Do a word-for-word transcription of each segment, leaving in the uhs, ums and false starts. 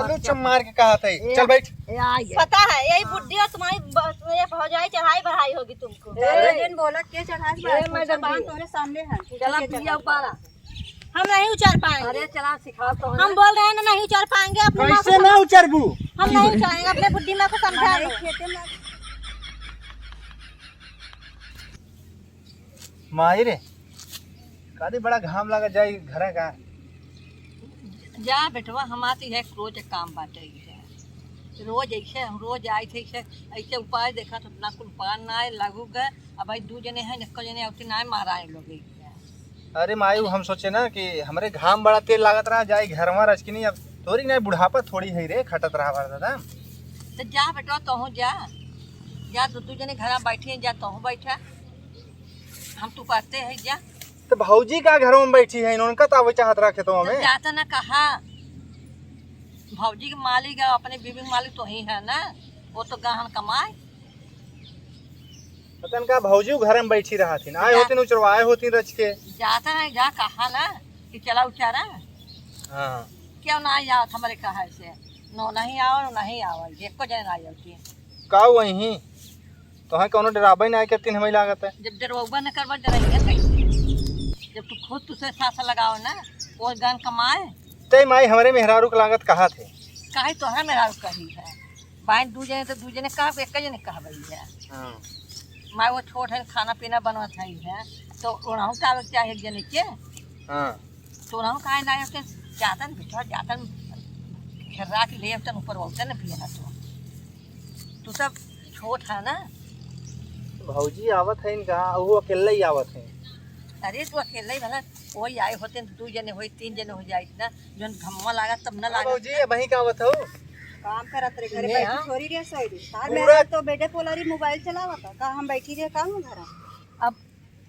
अरे चुप मार के कहा था, ए, चल बैठ। ए, आ गया। पता है, यही बुद्धि और तुम्हारी ब-, ये भौजाई चढ़ाई बढ़ाई होगी तुमको। ए, लेकिन बोला के चढ़ाई ए, बढ़ाई, मैडम बात जी। तोरे सामने है। चला पिया उपारा। हम नहीं उचार पाएंगे। अरे चला सिखा तो हम हमें। बोल रहे हैं ना, नहीं उचार पाएंगे अपने माँ को कैसे समझा-, ना उचारबू? हम नहीं उचारेंगे, अपने बुद्धि माँ को समझा अरे लो। खेते में माई रे, कादी बड़ा घाम लगा जाई घरे का। जा बेटवा, हमार तो यह रोज काम बाटे है। रोज ऐसे हम रोज आई थे, ऐसे, ऐसे उपाय देखा तो ना कुल पार ना आए, लागू गए। अब भाई दू जने हैं, एक जने अवती ना आए, मारा आए लोग एक। अरे माई, हम सोचे ना कि हमरे घाम बड़ा तेज लागत रहा, जाई घरवा रचकिनी। अब तोरी नहीं बुढ़ापा थोड़ी है रे, खटत रहा बार दादा। तो जा बेटवा, तोहू जा, जा दू दू जने घरा बैठी हैं, जा तोहू बैठा। हम तो करते हैं, जा। तो भौजी का घरों में बैठी है, इन्होंने का तावे चाहत रहा खेतों तो में। जाता ना कहा, भौजी के मालिक है, अपने बीबी के मालिक तो ही है ना, वो तो गहन कमाए। पता न का भौजी घर में बैठी रहा थी, आए जा। होती न उचरवाए होती रच के। जाता है, जा कहा ना कि चला उचारा। हाँ। क्यों ना आवत हमारे कहा से, नो नहीं आवा, नो नहीं आवा, एको जने ना आवती। का वही तोहे कौनो डराबे ना करतीन, हमें लागत है। जब डरवबा न करबा, डराइए कैसे? जब तू खुद तुसे सास लगाओ ना, वो गन कमाए। ते माई हमरे मेहरारू के लागत कहा थे। काहे तोहरा मेहरारू कही है? बाइन दू जने तो दू जने कहा, एक जने कहा बही है। हाँ। माई वो छोट है, खाना पीना बनवत है, है। तो उन्हों का चाहे एक जने के। हाँ। तो उन्हों का ना के जातन बिठा, जातन घेरा के ले तन ऊपर होते न पिया तो। तू सब छोट है ना। भौजी आवत है इनका, वो अकेले ही आवत है। अरे तू अकेले ही भला, वही आए होते हैं, दू जने होई, तीन जने हो जाए ना, जौन घमवा लागत तब ना हाँ लागत। भौजी, अबहीं का आवत हो? काम करत रहे, घरे ये बैठी हाँ। थोड़ी रहे, सोई रहे। साल पूरा में तो बेटे पोलारी मोबाइल चलावत है, का हम बैठी रहे, का हम घर? अब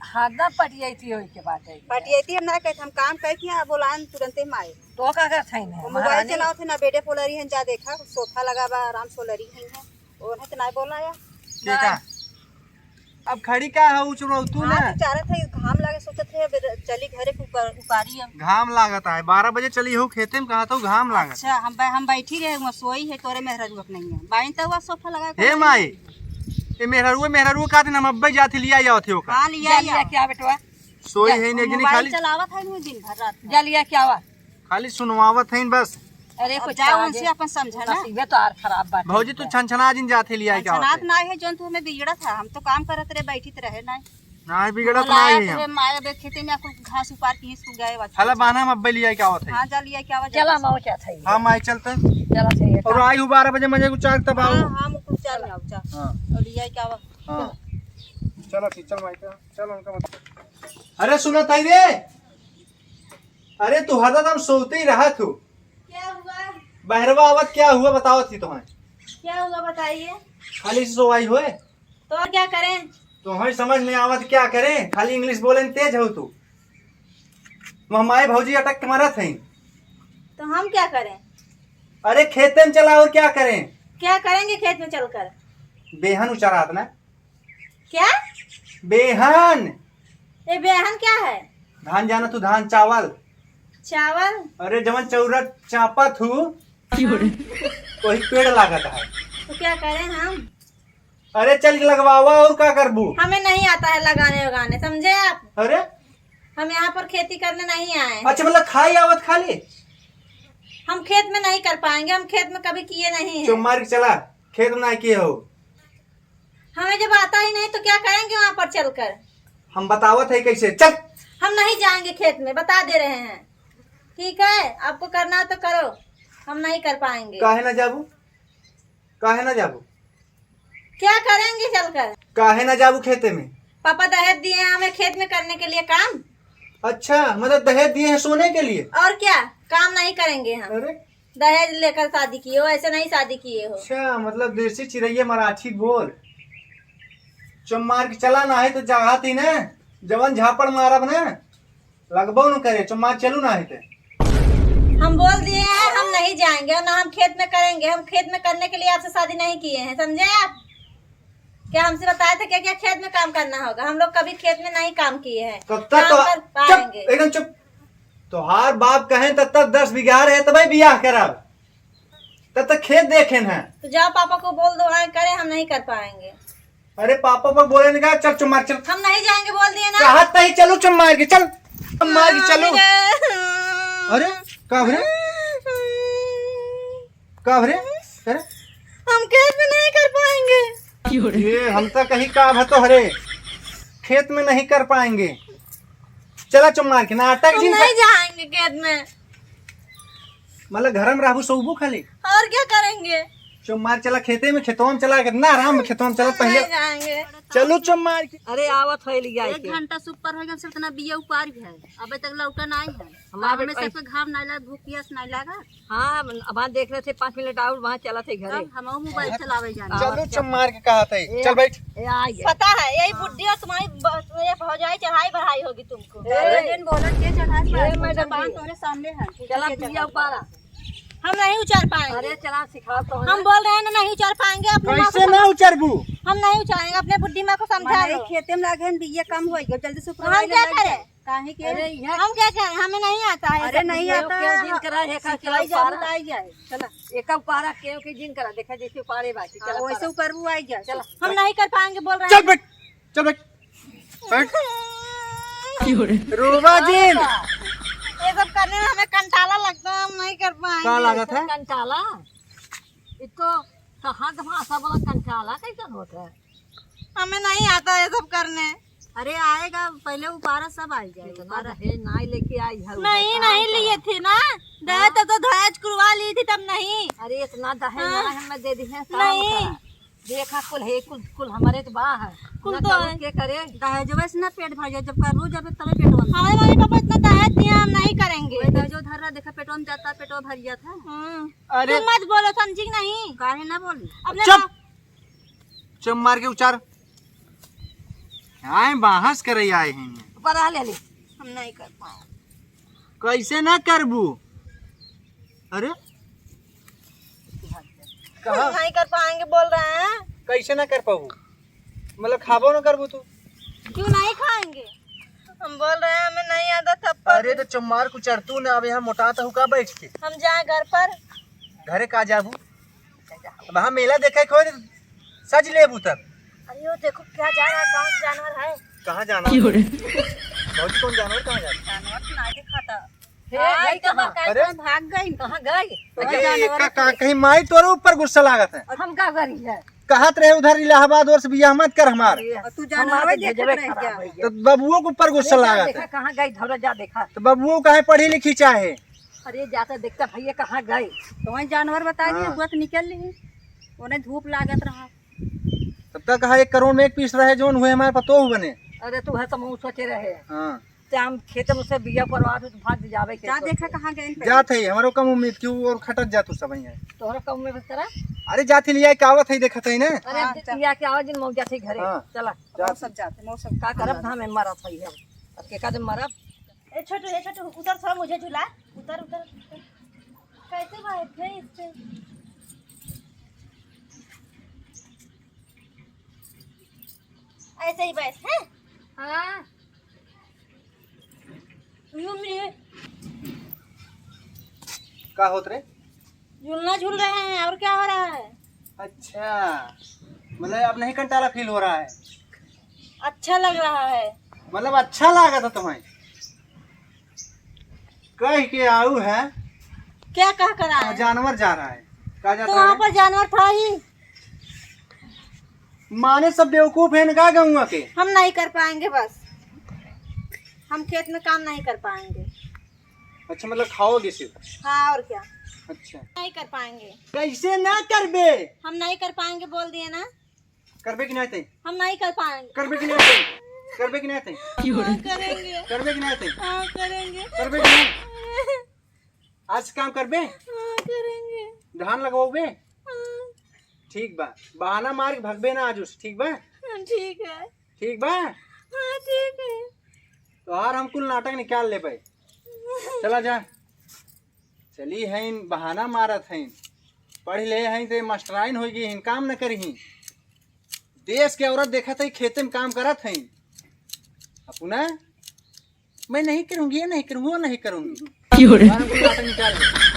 हरदम पटियाई थी होई के बात है। पटियाई थी हम ना कहते, हम काम कह के आ बोलान तुरंते माए। तो का करत है ना, वो मोबाइल महारानी? चलावत है ना, बेटे पोलारी है, जा देखा, सोफा लगा बा, आराम सोलरी है, है। वो नहीं तो ना बोला या। के का? अब खड़ी का है, उचरो तू हाँ, ना। तो चारत है, घाम लागे, सोचत है, बेर-, चली घरे के ऊपर, उपारी अब। घाम लागत है, बारह बजे चली हो खेते में, कहा तो घाम लागत। अच्छा, हम बै-, हम बैठी रहे, वहाँ सोई है, तोरे मेहरारू नहीं है। बाइन तो हुआ सोफा लगा के हे बैठी माई, है। ए मेहरारू, मेहरारू का दिन हम अब्बे जात लिया जावत है ओका। हाँ, लिया जा, लिया जाओ। क्या बेटवा? सोई जा। है, एक जनी मोबाइल खाली चलावत है नु दिन भर रात भर। जा लिया क्या हुआ? खाली सुनवावत हईन बस। अरे अब कुछ जाओ कहा उनसे जे, अपन समझा ना। नसीबे तो आर खराब बाटे भौजी, तू इनका। छनछना जिन जात है लिया क्या छनछनात होते? ना है, जौन तू हमें बिगड़त है, हम तो काम करत रहे, बैठित रहे ना। ना बिगड़त ना बोलाया है तो हम। रे माया बे खेते में कुल घास उपार के सूख गए बा। हला बाना में अब्बे लिया क्या होत है? हाँ, जा लिया क्या हुआ, चला जल्दी से। माओ क्या था ये? हाँ माई, चलते। चला चाहिए। और आई हूँ बारह बजे मजे को चार तब आओ। हाँ, हाँ, मुकुल चार में आओ, चार। हाँ। और लिया क्या हुआ? हाँ। चलो ठीक, चल माई, चल उनका मत। अरे सुनत है रे। अरे तू हरदम सोते ही रहत हो। क्या हुआ? बहरवा आवत क्या हुआ बतावत ही तुम्हें। क्या हुआ बताइए। खाली सोवाई होए। तो और क्या करें? तुम्हें समझ में आवत क्या करें, खाली इंग्लिश बोले में तेज हो तू। वह माई भौजी अटक के मरत हैं। तो हम क्या करें? अरे खेते में चला और क्या करें? क्या करेंगे खेत में चलकर? बेहन उचरात ना। क्या? बेहन। ए, बेहन क्या है? धान जाना तू, धान चावल। चावल? अरे जवन चौरट चापत हूँ, वही पेड़ लागत है। तो क्या करें हम? अरे चल के लगवावा, और का करबू? हमें नहीं आता है लगाने उगाने, समझे आप? अरे हम यहाँ पर खेती करने नहीं आए हैं। अच्छा, मतलब खाई आवत खाली? हम खेत में नहीं कर पाएंगे, हम खेत में कभी किए नहीं हैं। चुप मार के चला, खेत में ना किए हो। हमें जब आता ही नहीं तो क्या करेंगे वहाँ पर चलकर? हम बतावत है कैसे, चल। हम नहीं जाएंगे खेत में, बता दे रहे हैं। ठीक है, आपको करना हो तो करो, हम नहीं कर पाएंगे। काहे ना जाबू? काहे ना जाबू? क्या करेंगे चलकर? काहे ना जाबू खेते में? पापा दहेज दिए हैं हमें खेत में करने के लिए काम। अच्छा, मतलब दहेज दिए हैं सोने के लिए? और क्या, काम नहीं करेंगे हम। अरे दहेज लेकर शादी किए हो, ऐसे नहीं शादी किए हो। अच्छा, मतलब देसी चिरैया मराठी बोल। चुप मार के चला, ना है तो जगाती ना, जवन झापड़ मारब ना, लगबो न करे। चुप मार, चलू ना है ते। हम बोल दिए हैं, हम नहीं जाएंगे और ना हम खेत में करेंगे। हम खेत में करने के लिए आपसे शादी नहीं किए हैं, समझे आप? क्या हमसे बताए थे क्या, क्या खेत में काम करना होगा? हम लोग कभी खेत में नहीं काम किए हैं, तब तक काम तो कर चुप, पाएंगे। एकदम चुप। तोहार बाप कहें तब तक दस बिगाड़ है, तबे बियाह करब। तब तक खेत देखे ना। तो जाओ, पापा को बोल दो, आए करे, हम नहीं कर पाएंगे। अरे, पापा को बोले ना, चल चुम्मार, चल। हम नहीं जाएंगे, बोल दिए ना। कहत नहीं, चलो चुम्मार के, चल। चुम्मार के, चलो। अरे, का भरे? का भरे? अरे? हम खेत में नहीं कर पाएंगे। ये हम तो कहीं का भतो हरे, खेत में नहीं कर पाएंगे। चला चुम्मार के, नाटक हम जिन नहीं कर- जाएंगे खेत में। मतलब घर में रहबू, सोबू खाली। और क्या करेंगे? चुम्मार चला खेते में, खेतवा में चला, कितना आराम में खेतवा में चला हम पहले। नहीं जाएंगे। चलो चुम्मार के। अरे आवत है लिया एक के। घंटा से ऊपर हो गया, सिर्फ इतना बिया उपार भी है, अबे तक लौटा नहीं है। हमारे हमें सबके घाम नहीं लगा, भूख पियास नहीं लगा। हाँ, अब वहाँ देख रहे थे, पाँच मिनट और वहाँ चला थे घरे। अब हम मोबाइल चलावे जाना। चलो चुम्मार के कहा थे, ए, चल बैठ। ए, आ गया। पता है, यही बुढ़ी और तुम्हारी ब-, ये भौजाई चढ़ाई बढ़ाई होगी तुमको। ए, अरे, दिन बोला के चढ़ाई ए, बढ़ाई, मैडम जबान जी। तुम्हारे सामने है। चला पिया उपारा। हम नहीं उचार पाएंगे। अरे चला सिखाओ तो हम हमें। बोल रहे हैं ना, नहीं उचार पाएंगे, अपने माँ को कैसे समझा-, ना उचारबू? हम नहीं उचारेंगे, अपने बुढ़ी माँ को समझा माने लो। खेते में लागे हैं, बिया कम होई गयो, जल्दी से तो हम ऊपरवाई क्या ले करें? काहे के? अरे इहे हम क्या करें? हमें नहीं आता है अरे सब। नहीं केहू आता केहू है, जिन करा है, का सिखाई चला जाए, उपारा। बताई जाए। चला। एका उपारा केहू के जिन करा, देखा जैसे उपारे बाकी, हाँ, चला वैसे उपारा। ऊपर वो आई जाए। चला। हम नहीं कर पाएंगे, बोल रहे चल हैं। बैठ, चल बैठ, बैठ। रोवा जिन। ये सब करने में हमें कंटाला लगता है, हम नहीं कर पाएंगे। का लागत है? कंटाला? इतको कहाँ के भाषा बोला, कंटाला कैसन होता है? हमें नहीं आता ये सब करने। अरे आएगा, पहले उपारा सब आई जाए, इतना उपारा। दहेज नाई लेके आई है, नहीं, उधर नहीं काम लिए करा। थे ना, दहेज हाँ? तो, तो दहेज कुरवा ली थी तब नहीं। अरे इतना दहेज हाँ? ना हमें दे दी है, काम नहीं। करा। देखा कुल है, कुल, कुल हमारे तो बा है। कुल ना तो करो है। के करे? दहेजवा से ना पेट भर जाए, जब करू जब तबे पेटवा में। हमारे मम्मी पापा इतना दहेज दिया, हम नहीं करेंगे। वही दहेजो धर रहा, देखा पेटवा में जाता, पेटवा भर जाता है। हाँ। अरे। तुम मत बोलो, समझी कि नहीं? काहे ना बोली? अपने चुप। बा- चुप मार के उचार। आए बहस करे आए हैं। परा ले ले। हम नहीं कर पाए। कैसे ना करबू? अरे? कहाँ? हम नहीं कर पाएंगे बोल रहे हैं। कैसे ना कर पाबू? मतलब खाबो ना करबू तू? क्यों नहीं खाएंगे? हम बोल रहे हैं, हमें नहीं आता थप्पड़। अरे तो चुम्मार कुचरतू ना, अब यहाँ मोटा तो का बैठ के? हम जाए घर पर। घरे का जाबू? अब हम मेला देखे खोए सज लेबू तब। अरे वो देखो क्या जा रहा है, कौन जानवर है? कहाँ जानवर? क्यों रे? भौजी कौन जानवर, कहाँ जानवर? जानवर तो नहीं दिखाता। हे, हाँ, गई ये तो कहाँ? बड़का अरे? एकदम भाग गई। कहाँ गई? अरे, जानवर का, का, कहीं माई तोरे ऊपर गुस्सा लागत है। हम का करी है? कहत रहे उधर इलाहाबाद और से बियाह मत कर हमार। अरे, और तू जानवर हमार तो देखत भेजबे रह खराब गया। हो गया। तो बबुओ के ऊपर गुस्सा अरे, जा लागत देखा, है। कहाँ गई? धौरा जा देखा। तो बबुओ काहे पढ़ी लिखी चाहे? अरे, जाता देखता भैया कहाँ गई? तो वहीं जानवर बता दिया, हाँ। हुआ तो निकल ली। उन्हें धूप लागत रहा। तब तक कहा एक करोड़ में एक पीस रहे, जोन हुए हमारे पतोह बने। अरे, तू है तो मुँह सोचे रहे। हाँ। ते हम खेत में से बिया परवा तो भाग जावे के जा सोच देखा के। कहाँ गए हैं। जात है, हमारो कम उम्मीद क्यों और खटत जा तू सब यहाँ। तोहरा कम में बस करा। अरे जात ही लिया के आवत है, देखत है ना। अरे हाँ, चल। लिया के आवा जिन मौजा थे घरे। हाँ। चला। जात मौसम जाते, मौसम का करब धाम में मरत है हम। अब के का दिन मरब? ए छोटू, ए छोटू, उतर थोड़ा मुझे झुला। उतर, उतर, उतर। कैसे बैठे इस पे? ऐसे ही बैठ, हैं? हाँ। यूं भी का होत रे? झूलना झूल रहे हैं, और क्या हो रहा है? अच्छा, मतलब अब नहीं कंटाला फील हो रहा है? अच्छा लग रहा है। मतलब अच्छा लगा था तुम्हें? कह के आऊ है। क्या कह कर आए? जानवर जा रहा है। का जाता तो वहाँ है? पर जानवर था ही। माने सब बेवकूफ हैं का गौवा के? हम नहीं कर पाएंगे बस। हम खेत में काम नहीं कर पाएंगे। अच्छा, मतलब खाओगे सिर्फ? हाँ, और क्या? अच्छा। नहीं कर पाएंगे। कैसे ना करबे? हम नहीं कर पाएंगे, बोल दिए ना। करबे कि नहीं तै? हम नहीं कर पाएंगे। करबे कि नहीं तै? करबे कि नहीं तै? हाँ, करेंगे। करबे कि नहीं तै? हाँ, करेंगे। करबे कि नहीं? आज काम करबे? हाँ, करेंगे। धान लगवाओगे? हाँ। ठीक बा, बहाना मार के भगबे ना आज उस, ठीक बा? हाँ, ठीक है। ठीक बा? हाँ, ठीक है। तोहार हम कुल नाटक निकाल लेबे। चला जा। चली हईन, बहाना मारत हईन। पढ़ ले हईन ते मास्टराइन होई गई हईन, काम न करी हईन। देश के औरत देखत है खेते में काम करत हईन। अपना मैं नहीं करूँगी, ये नहीं करूँगी, वो नहीं करूँगी। क्यों रे? बारह को नाटक निकाल दे।